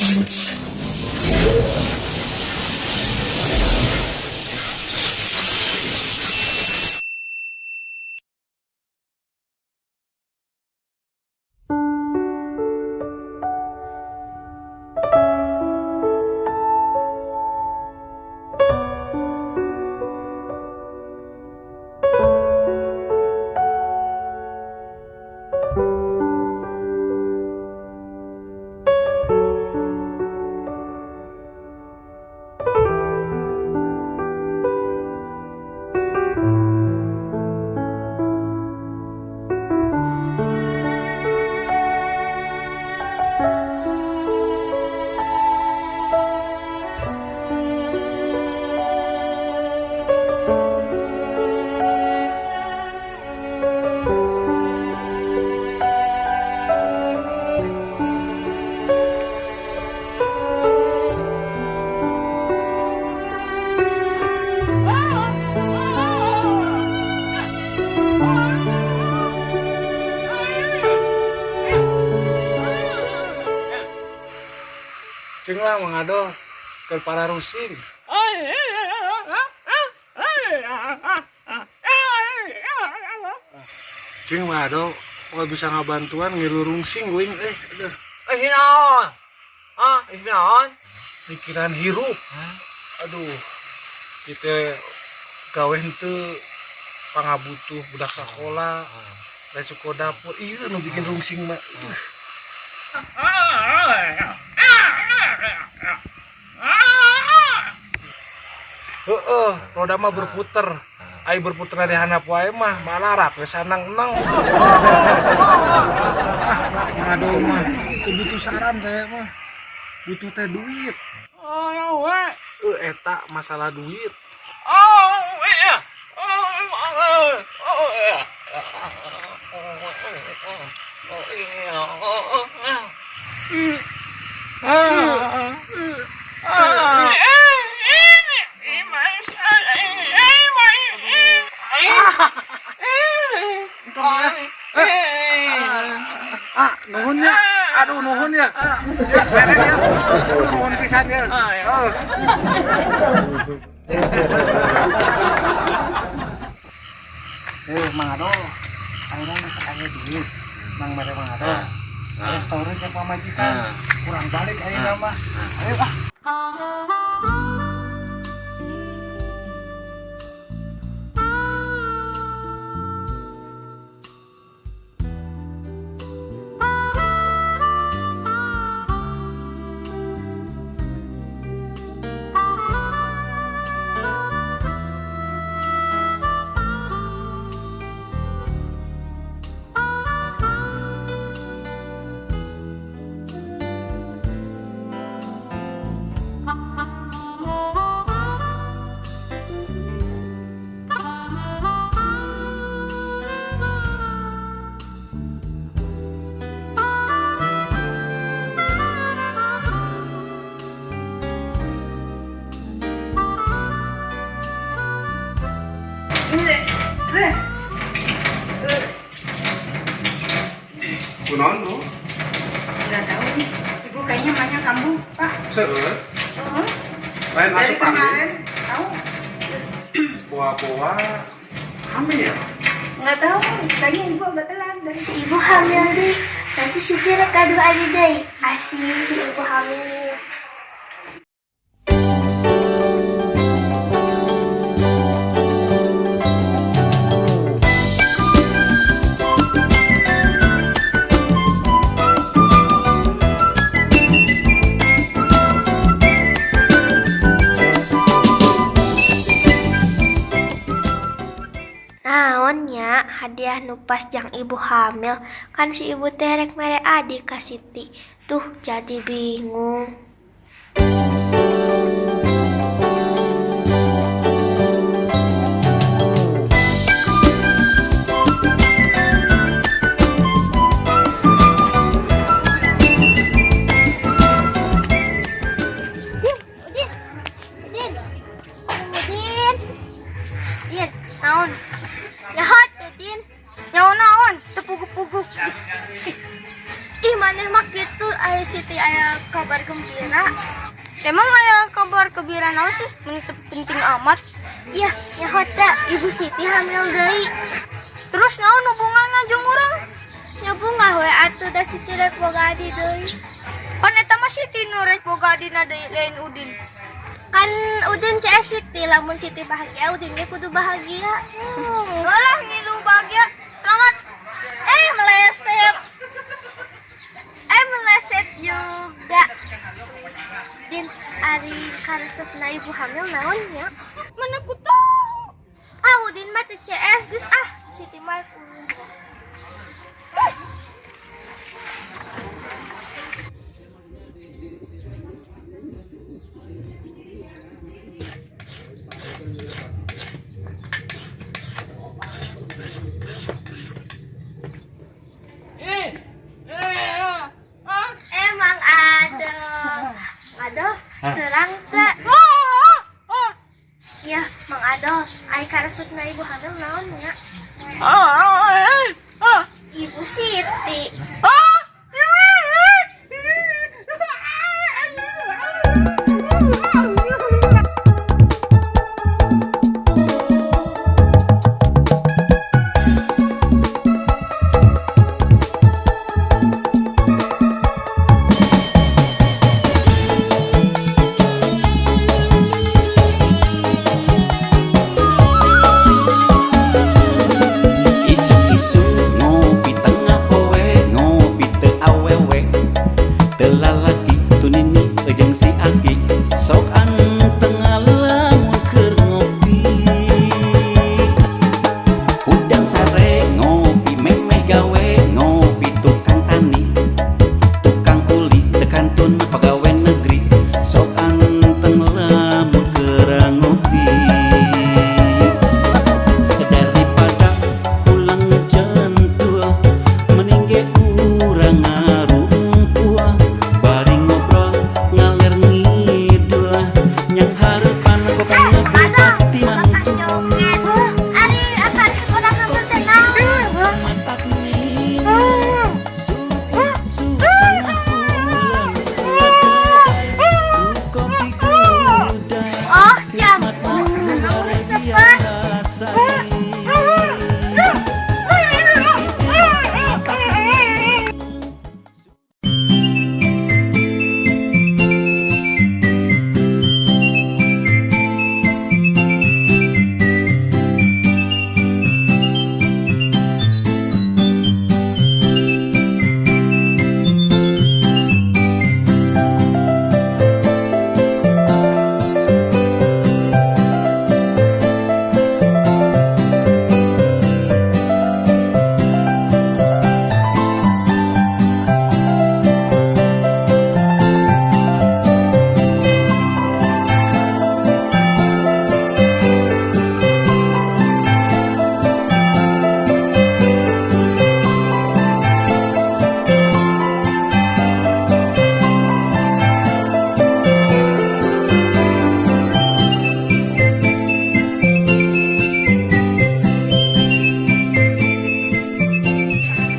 Cing lah Mang Ado ke para rusing. Cing Mang Ado, kalau bisa ngabantuan ngilu rungsing uing aduh. Eh, naon? Ah, naon? Pikiran hirup. Aduh. Kita gawe henteu pangabutuh budak sekolah, resiko dapur, iya nu bikin rungsing mah. Aduh. Heeh, roda mah berputer. Ai berputer di handap wae mah malarat we sanang-enang. Aduh mah, teu butuh saran saya mah. Butuh teh duit. Oh, ya we. Eta masalah duit. Oh, iya. Oh, oh, iya. Oh, iya. Oh, iya. Ah, nuhun ya. Aduh, nuhun ya. Ya, beres ya. Aduh, nuhun pisan ya. Oh. Mang Ado, ayeuna geus aya duit. Mang mere Mang Ado. Restoran jeung pamajikan. Kurang balik ayeuna mah. Ayo ah. Kunaon lu? Nggak tahu nih. Ibu kayaknya banyak kambuh, Pak. Seueur. Lain Dari asup angin. kemarin, tahu? Boa-boa hamil. Nggak tahu, kayaknya ibu agak telat dari Si ibu hamil deh. Nanti si Tira kado aja deh. Asik si ibu hamil. Naonnya hadiah nu pas jang ibu hamil kan si ibu teh rek mere adik ka Siti. Tuh jadi bingung. Udin, Udin, Udin, Udin, Udin, naon? Nyaho teh, Din. Nyaho naon? Teu puguh-puguh. Ih, maneh mah kitu aya Siti aya kabar gembira. Emang aya kabar gembira naon sih? Meni teu penting amat. Iya, nyaho teh Ibu Siti hamil deui. Terus naon hubunganna jeung urang? Nya bungah we atuh da Siti rek boga adi deui. Pan eta mah Siti nu rek boga adina deui, lain Udin. Kan Udin CS Siti, lamun Siti bahagia, Udin ge kudu bahagia. Lah ngilu bahagia. Selamat. Eh, meleset. Eh, meleset juga. Din, ari karesepna ibu hamil naon nya? Mana ku tahu. Ah, Udin mah teu CS geus ah. Siti mah kudu. Emang ada. Ado, terang teh. Iya, Mang Ado, ai karesepna ibu hamil naon nya? Ibu Siti. Isuk-isuk ngopi tengah poe, ngopi teu awewe, teu lalaki tu nini jeung si aki, sok anteng lamun keur ngopi. Hudang sare ngopi, memeh gawe ngopi, tukang tani tukang kuli teu kantun pagawe negeri, sok anteng lamun keur ngopi. Daripada pulang centul, mending ge urang ngarumpul, bari ngobrol ngaler ngidul, nyang hareupan kopi ngebul pasti mantul. Ari akan sekolah hamil teh naon? Matak minum susah pulang kopi kuda. Oh, jambu. Nikmat Anu luar resep. Biasa.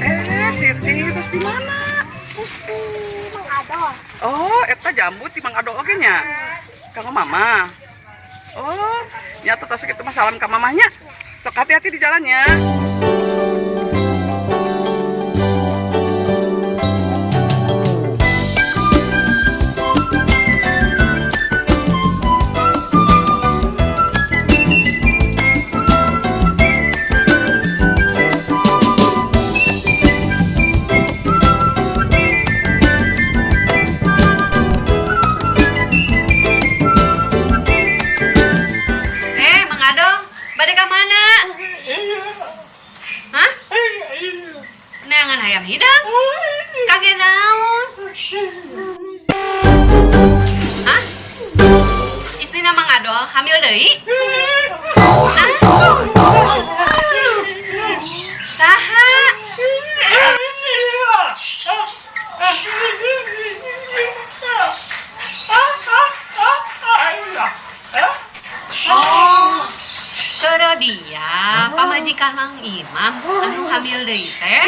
Eh, Siti, terus di mana? Mang Ado. Oh, eta jambu ti Mang Ado oge nya. Kanggo mama. Oh, nya tos kitu mah salam ka mamahnya. Sok hati-hati di jalannya. Eh, Mang Ado, bade ka mana? Hah? Neangan hayam hidang? Kage naon? Hah? Istrina Mang Adol hamil deui? Hah? Saha? Oh, Coro dia, pamajikan Mang Imam anu hamil deui teh.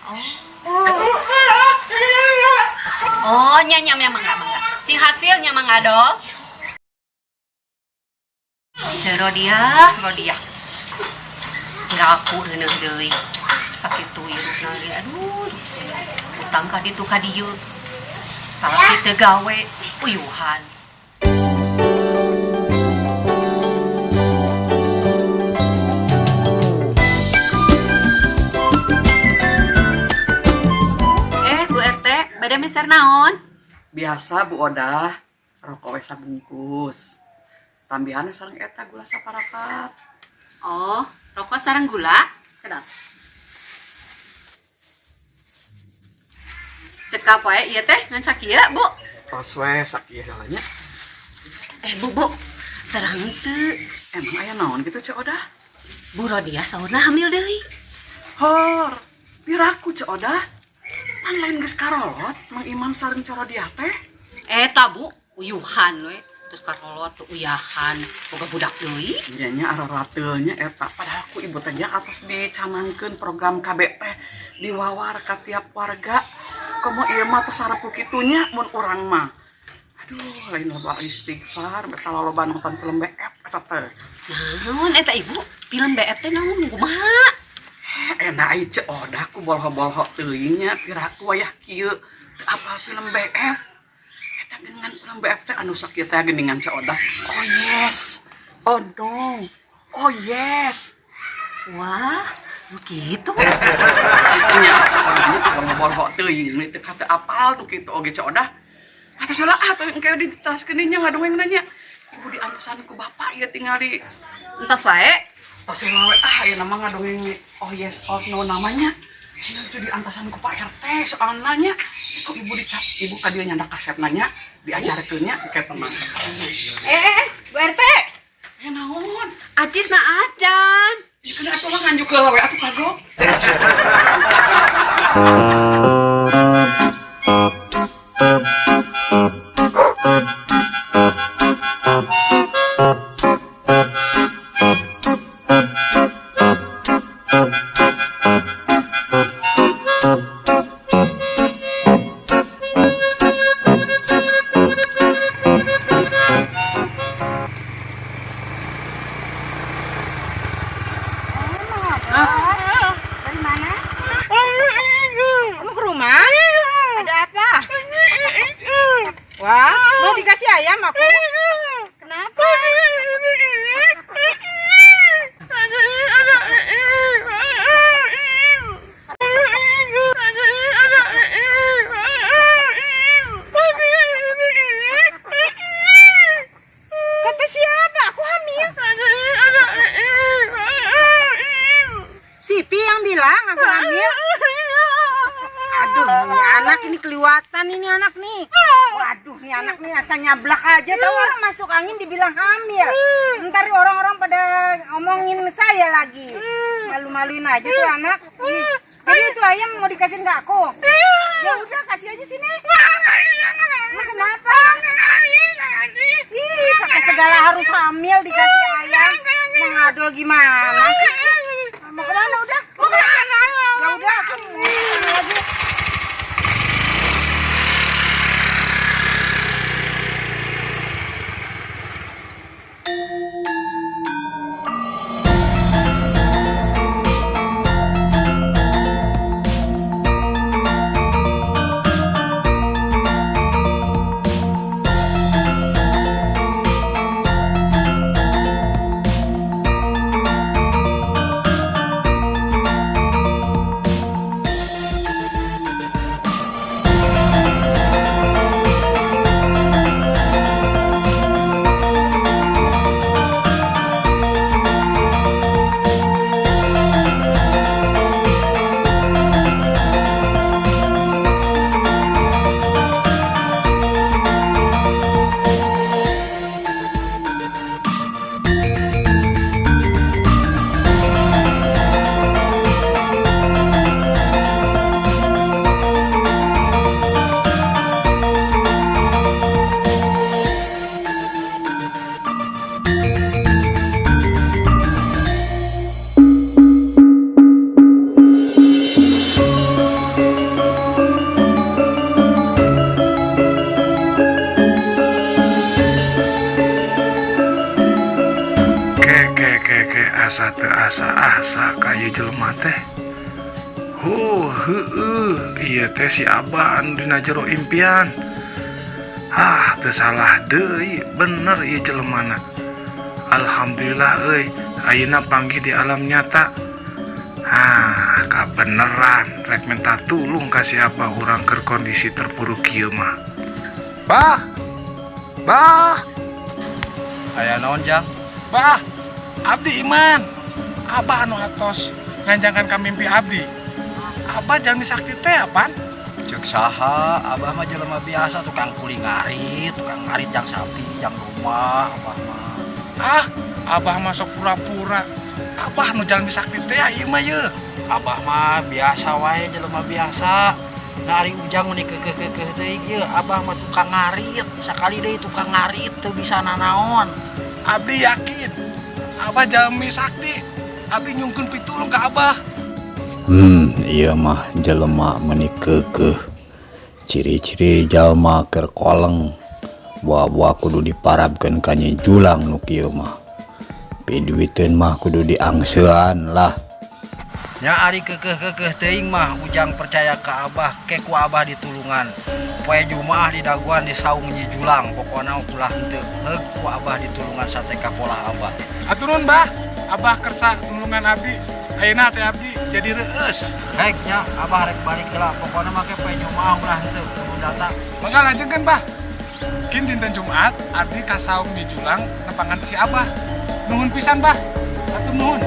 Oh. Oh, nya nya nya mangga mangga. Sing hasilnya Mang Adol. Rodiah, Rodiah. Jeraku reuneuh deui. Sakitu irupna ge aduh. Utang ka ditu ka dieu. Salah teu gawe, uyuhan. Eh, Bu RT, bade meser naon? Biasa Bu Odah, rokok we sabungkus. Tambihan sareng eta gula saparapat. Oh, rokok sareng gula? Kedap. Cekap wae ieu teh ngan sakieu, Bu. Tos we sakieu heula nya. Eh, Bu, Bu. Terang teu. Emang aya naon gitu Ceu Odah? Bu Rodiah saurna hamil deui. Hor, piraku Ceu Odah. Pan lain geus karolot Mang Iman sareng Ceu Rodiah teh. Eta, Bu, uyuhan we. Terus karolot tuh uyahan, boga budak deui. Nya nya ararateul nya eta padahal ku ibu teh nya atos dicanangkeun program KB teh diwawar ka tiap warga. Komo ieu mah tos sarepu kitu nya mun urang mah. Aduh, lain loba istighfar, beta loba nonton film BF eta teh. Naon eta Ibu? Film BF teh naon kumaha? Enak ai Ceu Odah ku bolho-bolho teuing nya piraku wayah kieu teu apal film BF. Eta geuningan film BF teh anu sok kieu teh geuningan Ceu Odah. Oh yes. Oh no. Oh yes. Wah, nu kitu. Nya Ceu Odah nya teu bolho-bolho teuing we teu kate apal nu kitu oge Ceu Odah. Atuh salah ah teu engke diteraskeun nya ngadongeng nanya. Ibu diantosan ku bapak ieu tingali. Entos wae. Tos we ah ayeuna mah ngadongeng oh yes oh no namanya. Itu diantosan ku Pak RT soalna nya. Ku ibu dicap ibu ka dieu nyandak kasep nanya diajarkeun nya ke tenang. Eh, Bu RT. Eh naon? Acis na acan. Ya kana atuh mah nganjuk heula we atuh kagok. Dari mana? Kamu ke rumah? Ada apa? Wah, mau dikasih ayam aku? Kenapa? Kata siapa? Aku hamil. Siti yang bilang aku hamil. Aduh, ini anak ini kelewatan ini anak nih. Waduh, nih anak nih asal nyablak aja tahu orang masuk angin dibilang hamil. Ntar orang-orang pada ngomongin saya lagi. Malu-maluin aja tuh anak. Ih, jadi itu ayam mau dikasih ke aku? Ya udah kasih aja sini. Emang kenapa? Ih, pakai segala harus hamil dikasih ayam. Mengadol gimana sih? Mau kemana udah? Mau kemana? Ya udah, aku mau kemana lagi. Asa-asa ka ieu jelema teh. Huh, heueuh, ieu teh si Abah anu dina jero impian. Ah, teu salah deui, bener ieu jelemana. Alhamdulillah euy, ayeuna panggih di alam nyata. Ah, kabeneran rek minta tulung ka siapa urang keur kondisi terpuruk kieu mah. Bah. Bah. Aya naon, Jang? Bah, abdi Iman. Abah anu atos nganjangkan ka mimpi abdi. Abah jalmi sakti teh apaan? Cek saha, Abah mah jelema biasa, tukang kuli ngarit, tukang ngarit jang sapi, jang rumah, Abah mah. Ah, Abah masuk pura-pura. Abah nu jalmi sakti teh ieu mah ye. Abah mah biasa wae, jelema biasa. Nah, ari Ujang meni keukeuh-keukeuh teuing ieu, Abah mah tukang ngarit, sakali deui tukang ngarit teu bisa nanaon. Abdi yakin Abah jalmi sakti. Abdi nyungkeun pitulung ka Abah. Ieu mah jelema meuni keukeuh. Ciri-ciri jalma keur koleng. Buah-buah kudu diparabkeun ka Nyi Julang nu kieu mah. Piduiteun mah kudu diangsean lah. Nya ari keukeuh-keukeuh teuing mah Ujang percaya ka Abah, ke ku Abah ditulungan. Poe Jumaah di daguan di saung Nyi Julang, pokona ulah henteu heug ku Abah ditulungan sateka polah Abah. Hatur nuhun, Bah. Abah kersa nulungan abdi. Ayeuna teh abdi jadi reueus. Rek nya Abah rek balik heula, pokona mah ke poe Jumaah ulah henteu kudu datang. Mangga lanjutkeun, Bah. Kin dinten Jumat abdi ka saung Nyi Julang nepangan si Abah. Nuhun pisan, Bah. Hatur nuhun.